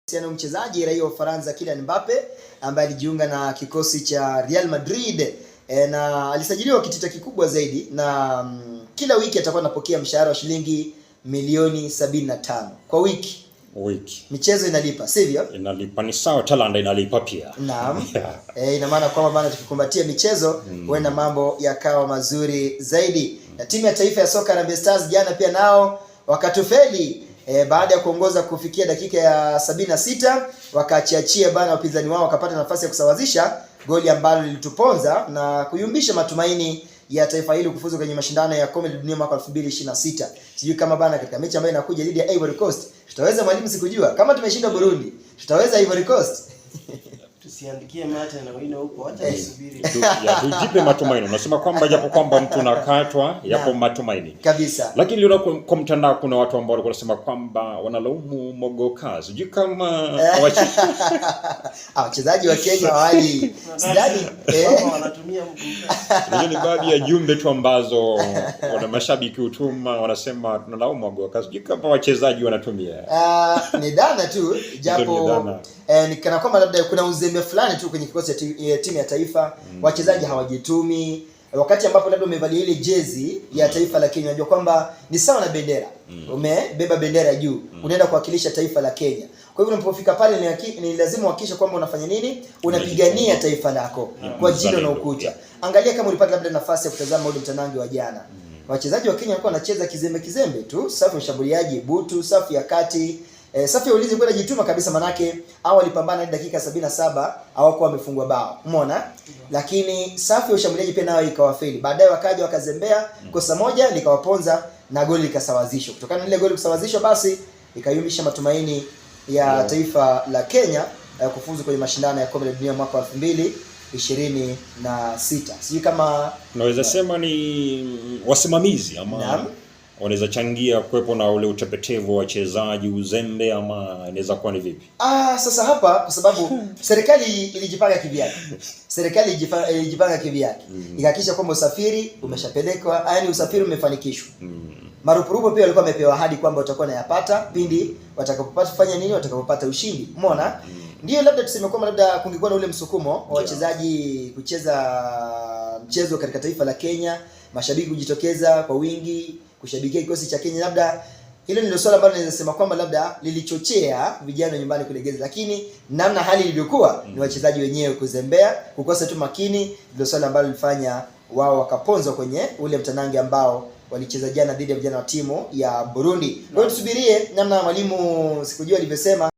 Kuhusiana mchezaji raia wa Ufaransa Kylian Mbappe ambaye alijiunga na kikosi cha Real Madrid na alisajiliwa kitita kikubwa zaidi na kila wiki atakuwa anapokea mshahara wa shilingi milioni 75 kwa wiki. Wiki. Michezo inalipa, sivyo? Inalipa, ni sawa, talanta inalipa pia. Naam. Ina maana kwamba bana, tukikumbatia michezo huenda mambo yakawa mazuri zaidi. Na timu ya taifa ya soka Harambee Stars jana pia nao wakatufeli baada ya kuongoza kufikia dakika ya 76 wakaachiachia bana wapinzani wao wakapata nafasi ya kusawazisha goli ambalo lilituponza na kuyumbisha matumaini ya taifa hili kufuzu kwenye mashindano ya Kombe la Dunia mwaka 2026. Sijui kama bana katika mechi ambayo inakuja dhidi ya Ivory Coast tutaweza, mwalimu, sikujua. Kama tumeshinda Burundi, tutaweza Ivory Coast? Tusiandikie mate na wino huko, acha nisubiri. Tujipe matumaini. Unasema kwamba japo kwamba mtu unakatwa, yapo matumaini. Kabisa. Lakini niliona kwa mtandao kuna watu ambao walikuwa wanasema kwamba wanalaumu Mogoka. Sijui kama Wachezaji wa Kenya wali sidhani wanatumia Mogoka. Unajua ni baadhi ya jumbe tu ambazo wana mashabiki hutuma, wanasema tunalaumu Mogoka. Sijui kama wachezaji wanatumia. Ni dhana tu japo ni kana kwamba labda kuna uzembe fulani tu kwenye kikosi cha timu ya taifa. Wachezaji hawajitumi. Wakati ambapo labda umevalia ile jezi ya taifa la Kenya, unajua kwamba ni sawa na bendera. Umebeba bendera juu, unaenda kuwakilisha taifa la Kenya. Kwa hivyo unapofika pale ni lazima uhakikishe kwamba unafanya nini? Unapigania taifa lako kwa jino na ukucha. Angalia kama ulipata labda nafasi ya kutazama ule mtanange wa jana. Wachezaji wa Kenya walikuwa wanacheza kizembe kizembe tu, safu ya ushambuliaji butu, safu ya kati. Safu ya ulinzi ilikuwa inajituma kabisa, manake hao walipambana hadi dakika 77 hawakuwa wamefungwa bao. Umeona? Lakini safu ya ushambuliaji pia nayo ikawafeli. Baadaye wakaja wakazembea, kosa moja likawaponza na goli likasawazishwa. Kutokana na ile goli kusawazishwa, basi ikayumbisha matumaini ya taifa la Kenya kufuzu kwenye mashindano ya Kombe la Dunia mwaka 2026. Sijui kama naweza sema ni wasimamizi ama wanaweza changia kuwepo na ule utepetevu wa wachezaji, uzembe, ama inaweza kuwa ni vipi? Sasa hapa kwa sababu serikali ilijipanga kivyake. Serikali ilijipanga kivyake. Ikahakikisha kwamba usafiri umeshapelekwa, yaani usafiri umefanikishwa. Marupurupu pia walikuwa wamepewa ahadi kwamba watakuwa wanayapata pindi watakapopata fanya nini, watakapopata ushindi. Umeona? Ndio labda tuseme kwamba labda kungekuwa na ule msukumo wa wachezaji kucheza mchezo katika taifa la Kenya, mashabiki kujitokeza kwa wingi kushabikia kikosi cha Kenya, labda hilo ndilo swala ambalo naweza sema kwamba labda lilichochea vijana nyumbani kulegeza, lakini namna hali ilivyokuwa ni wachezaji wenyewe kuzembea, kukosa tu makini, ndilo swala ambalo lilifanya wao wakaponzwa kwenye ule mtanange ambao walicheza jana dhidi ya vijana wa timu ya Burundi. Kwa hiyo tusubirie namna mwalimu sikujua alivyosema.